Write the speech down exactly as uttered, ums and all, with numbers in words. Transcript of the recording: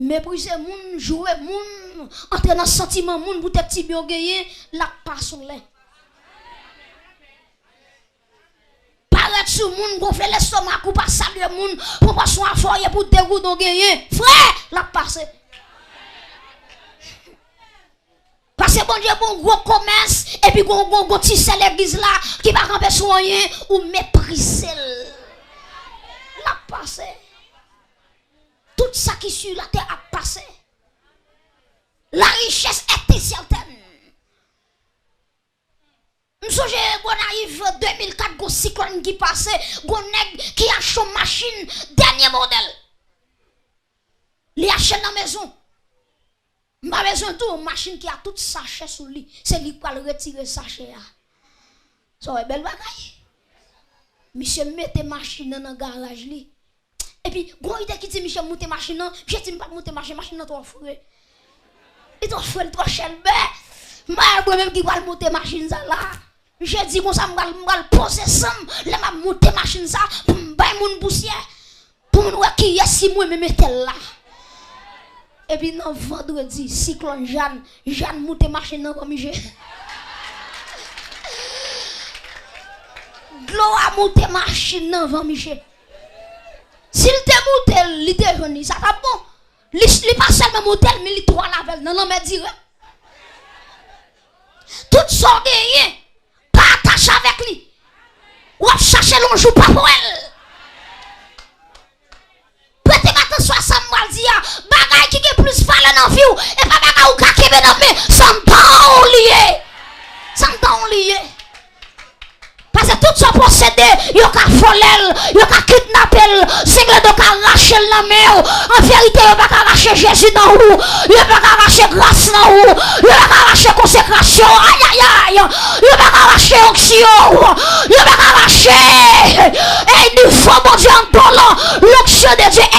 Meprize moun, joure moun, antre nan santiman moun poutèt ti byen w genyen, l ap pase w lè. Parèt sou moun, gonfle lestomak ou, pa salye moun, pran pòsyon afè w ye pou de goud w genyen. Frè, l ap pase. Paske Bondye ba w gwo komès, epi gon, gon, gon ti sè legliz la ki pa kanpe sou anyen, ou meprize l. L ap pase. Tout sa ki sur la terre ap pase. La richesse est incertaine. M sonje Gonayiv de mil kat, gon siklòn ki pase, gon nèg ki achte yon machin dènye modèl. Li achte l nan mezon. M pa bezwen di w, machin ki a tout sachè sou li, se li k pral retire sachè a. Sa w wè bèl bagay? Misye mete machin nan nan garaj li. Epi, gon ide ki di misye moute machin nan, misye di m p ap moute machin, machin nan twò fre. Li twò fre, li twò chèlbè. M pa wè mwen menm ki pral moute machin sa la. Misye di konsa, m pral, m pral poze san m, lè m ap moute machin sa, pou m bay moun pousyè, pou moun wè kiyès ki mwen menm mete l la. Epi nan vandredi, siklòn Jàn, Jàn moute machin nan van Miche. Dlo a moute machin nan van Miche. Si l te moute l, li te jwenn li, sa t ap bon. Li, li pa sèlman moute l, men li twale avè l nan lanmè dirèk. Tout sa w genyen, pa atache avèk li. W ap chache l yon jou, pa pou wè l. Prete atansyon a sa m pral di a. Bagay ki gen plis valè nan vi w, e pa bagay ou ka kenbe nan men. Se anndan w li ye. Se anndan w li ye. Paske tout sa w posede, yo ka vòlè l, yo ka kidnape l, zenglendo ka rache l nan men w. An verite, yo pa ka rache Jezi nan ou, yo pa ka rache gras nan ou, yo pa ka rache konsekrasyon, ayayay, yo pa ka rache onksyon, yo pa ka rache, ey, nivo Bondye anndan w lan, l'onction de Dieu